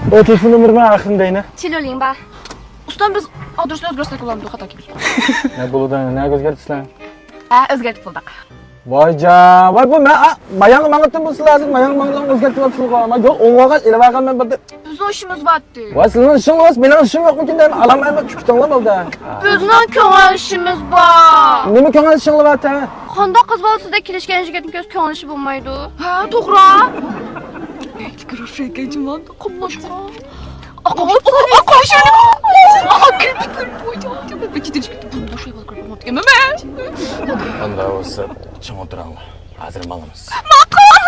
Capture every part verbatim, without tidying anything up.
ئۇ تېلېفون نومۇرىمنى ئاخىرىنى دەينە. چىلولىڭ بار. ئۇستام، بىز ئادرېسنى ئۆزگەرتسەك بولامدۇ، خاتا كېلىپ؟ نە بولىدۇ، نەگە ئۆزگەرتىسىلەر؟ ھە، ئۆزگەرتىپ بولدۇق. ۋايجان، ۋاي بۇ مەن، ئا، ماياڭغا ماڭغىنىم بولسىلا ھازىر، ماياڭغا ماڭغان ئۆزگەرتىۋاپسىلىغۇ. مانا يول ئوڭغا ئېلىۋالغان مەن بىردە. بىزنىڭ ئىشىمىز بارتى. ۋاي سىزنىڭ ئىشىڭىز، مېنىڭ ئىشىم يوقمىكىن دەيمەن، ئالامايمەن، كۈتۈڭلار بولدى. بىزنىڭ كۆڭۈل ئىشىمىز بار. نېمە كۆڭۈل ئىشىڭلار بار تە؟ قانداق قىز بالا سىزدەك كېلىشكەن يىگىتنى كۆرسە كۆڭۈل ئىشى بولمايدۇ. ھە، توغرا. قاملاشقان. ئاقاش، ئاقاش، ئاقاش. ئانداق بولسا چىڭ ئولتۇراڭلار. ھازىر ماڭىمىز. ماقۇل.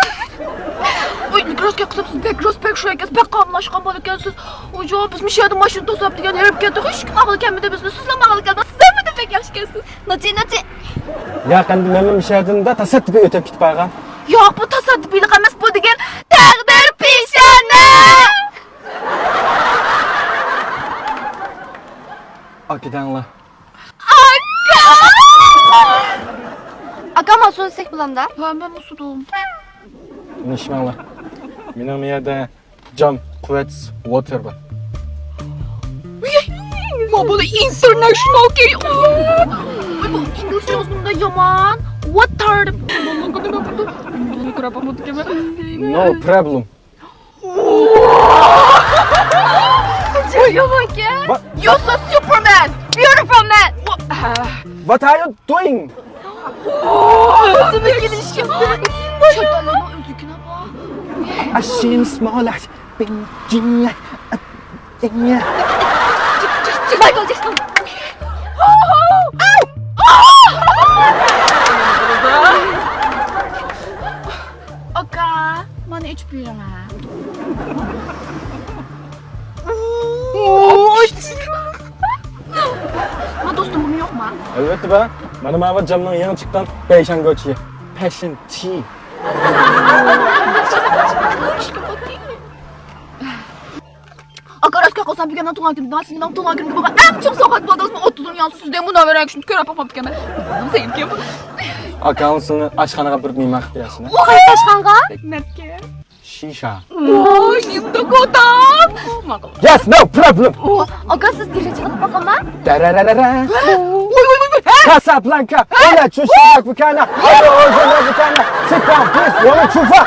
ۋاي، نېگروسكا قىزىم، سىز بەك راست، بەك شۇ ئىكەنسىز، بەك قاملاشقان بالا ئىكەنسىز. ئۇجۇ، بىز مۇشۇ يەردە ماشىنا توساپ دېگەن ھېرىپ كەتتۇق، ھېچكىم ماڭغىلى كەلمىدى، بىزنى سىزلا ماڭغىلى كەلدىڭىز، سىزمۇ بەك ياخشى ئىكەنسىز. نوچى، نوچى. ياق، ئەمدى مەنمۇ مۇشۇ يەردىن تاسادىپىي ئۆتۈپ كېتىپ بارغان. ياق، بۇ تاسادىپىيلىق ئەمەس، بۇ دېگەن تەقدىر پېشانە. ئاكا دەڭلا. ئاكا! ئاكا، مانا سۇنى سەك بولامدا؟ ھە، مەنمۇ سۇدۇم. نېشىمەڭلار. مېنىڭ مۇ يەردە جام، قۇۋۋەتسىز، ۋوتېر بار. ما بۇنى ئىنتېرنېشنال كېرەك. ۋاي، بۇ ئىنگلىزچە يازغىنىمدا يامان. ۋوتېر دەپ. نېمە بۇ؟ نېمە بۇ؟ بۇنى كۆرۈپ باقمىدىم. No problem. يامان ئىكەن. What? You're so Superman, beautiful man. What are you doing? ئۆزىنى كېلىشكە. شەيتانلارنىڭ ئۆزىكىنى بار. ئاشىم سمولەك بىنجىنيە. مايكل جېكسون. ئاكا، مانا ئېچىپ بېرىڭە. ما دوستۇم، بۇمۇ يوقما؟ ئەلۋەتتە بار. مانا ماۋۇ جامنىڭ يېڭى چىققان بەيشاڭگوچى. پەشن تى. ئاكا، راست گەپ قىلسام، بۈگۈن مېنىڭ تۇغۇلغان كۈنۈمگە بولغان ئەڭ چوڭ سوۋغات بولدى. ئوتتۇز يىل يانسىز سىزدىن مۇنەۋۋەرەڭ شۇنى كۆرۈپ باقماپتىكەنمەن. زېيىن كىم؟ ئاكاڭ سىزنى ئاشخانىغا بېرىپ مېھمان قىلىپ بېرەرسىز. قايسى ئاشخانىغا؟ نەتكە. شىشا. ۋوي، نېمە دوكوتام؟ ماقۇل. Yes, no problem. ئاكا، سىز دىرىجىلىق باقىما؟ دەرەرەرەرە. ۋوي، ۋوي، ۋوي، ۋوي. كاسابلانكا. ئولا چوشۇراك بۇكانا. ئولا ئوزۇنراك بۇكانا. سىتان پىس، ئولا چۇفا.